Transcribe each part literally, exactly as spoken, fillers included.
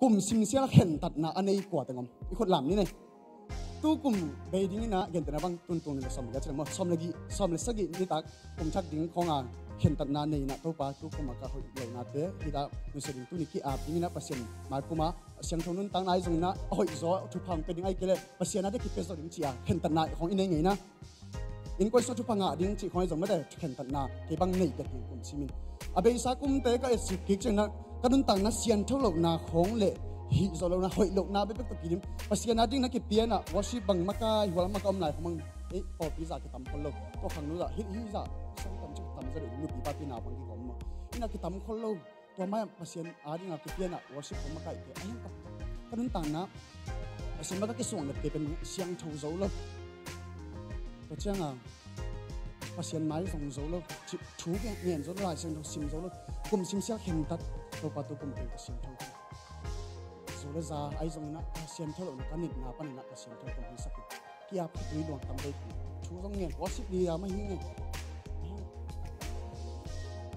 Kum simsial khentatna a nei kua teng om? I khut lam ni nei. Tu kum bei ding ina gentehna bang tuntung ni le sawm le giat ci le maw, sawm le gih, sawm le sagih nitak kum thak ding khawng a khentatna nei ina Topa tu kum a ka hoih lohnate hita nusia ding, tuni ki-ap ding ina Pasian mai kum a siangtho nuntakna ahi zong ina a hoih zaw thupha hong pia ding ahi kei le Pasian a ding kipia zaw ding ci a khentatna khawng i nei ngei ina. Innkuan sung thupha ngah ding cih khawng ahi zong mate khentatna kei bang nei dek ding kum simin. A beisa kumte ka etsik kik ciangin ah ka nuntakna siangtho lohna khawng le hih zawh lohna, hoih lohna bekbek tawh kidim. Pasian a ding na kipia in ah worship bang makai hual maka om lai khawng bang ei pawlpi zah kitam khol lo. Tua khangno zah hih hih zah sang tam cik tam zah deuh nupi papi nau bang kigawm maw. Ina kitam khol lo. Tua mai-ah Pasian a dingah kipia in ah worship khawng makaih kei. Ahi ka, ka nuntakna Pasian maka kisuang lep kei pen siangtho zo lo. Tua ciangah Pasian mai zong zo lo. Ci, thu ngen zo lo, Lai Siangtho sim zo lo. Kum simsial khentat Topa tu kum pen ka siangtho. Zo le za ahi zong ina ka siangtho lohna ka nitna panin ah ka siangtho kum hi sak in. Kiap khitui luang tam vei pi. Thu zong ngen worship leader mah hi ngen.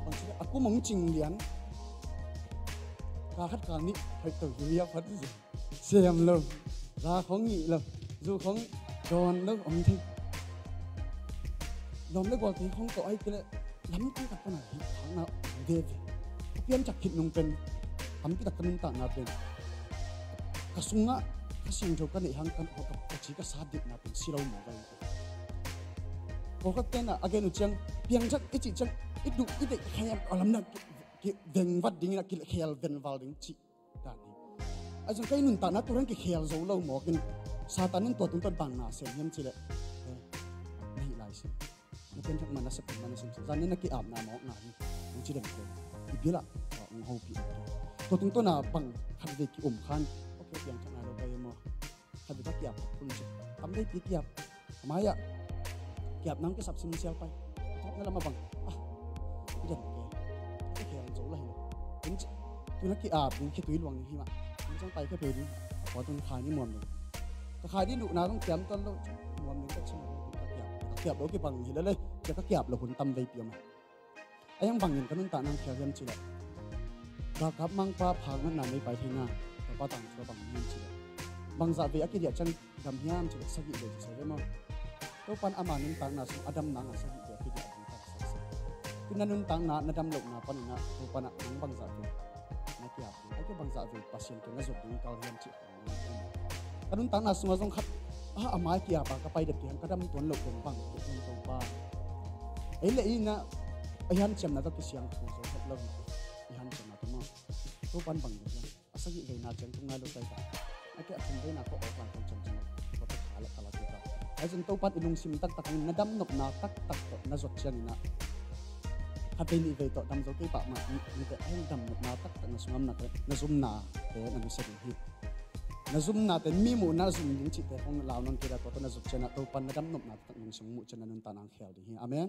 Bang ci a kum hong cing lian. Ka khat ka nih hoih to hi a phat hi. Siam lo. Za khawng ngih lo. Zu khawng dawn lo om thei. Lawm le gualte khawng tawh ahi kei le lampi tak pana hi khangna veve. Pianthak khit nung pen tampi tak ka nuntakna pen ka sungah ka siangtho ka neih hang ka, ka, ka ci ka sa ditna pen si lo maw gai. Pawlkhat tenah a gen uh ciang piangthak i cih ciang i duh i deih khem a lamna ki, ki vengvat dingin a kikhel venval ding cih dan hi. Ahi zong kei nuntakna turan kikhel zo lo mawkin Satan in tua tungtawn bang na sem hiam cileh na hih lai sim. Na pianthak ma na sep ma na sim sim zan in na ki-apna mawk na hi. Hong ci dem kei i bilah hong hopih. Tua tungtawn a bang khat vei ki-um khan okay piangthak na lo pai maw. Khat vei ka kiap khun ci tam vei pi kiap. A mai-ah kiap nang kisap simsial pai. A thawkna lam a bang ah i den ke ka khel zo la hi lo. Tun ci tun a ki-ap ding khitui luang ding hi mah. Tun ciang pai ka pe ding a pua tun khai ni muam ding. Ka khai ding duhna zong kiam tuan lo muam ding ka cina ka kiap ka kiap lo kibang hi le le. Cia ka kiap lo hun tam vei pi om a. A yang bangin ka nuntakna hong khel hiam cileh galkap mangpa phak natna nei pai theina Topa tangthu a bang hiam cileh bangzah vei a kidiah ciang dam hiam cileh sagih vei ci sai ve maw? Topan ama nuntakna sung a damna ngah sagih vei a kidiah ding tak saksa. Tun na nuntakna na dam lohna panin ah Topan ah nang bangzah vei na kiap ding ai kei bangzah vei Pasian kiang na zop ding kal hiam cih ka nuntakna sungah zong khat a mai kiap a ka pai dep kihang ka dam tuan loh keng bang kong Topa. Ei le i na a hian ciamna ka kisiang thu zo het lo i hian ciamna tuma Topan bang dep hian a sagih veina ciang tung ngai lo tai ka a ke a thum veina ko awk lai kong ciam ciam ko ta kha le kala kika. Ai zun Topan i lungsim taktak na dam nopna taktak tawh na zot ciangin ah khat vei nih vei tawh dam zo kei pah mah ni te a hian dam nopna taktak na sungam na te na zumna te na nusia ding hi. Na zumnate mi muhna zum ding cihte kong lau nawn kei dah tua tawh na zuk cianah Topan na dam nopna taktak nung sung muh cian na nuntakna hong khel ding hi. Amen.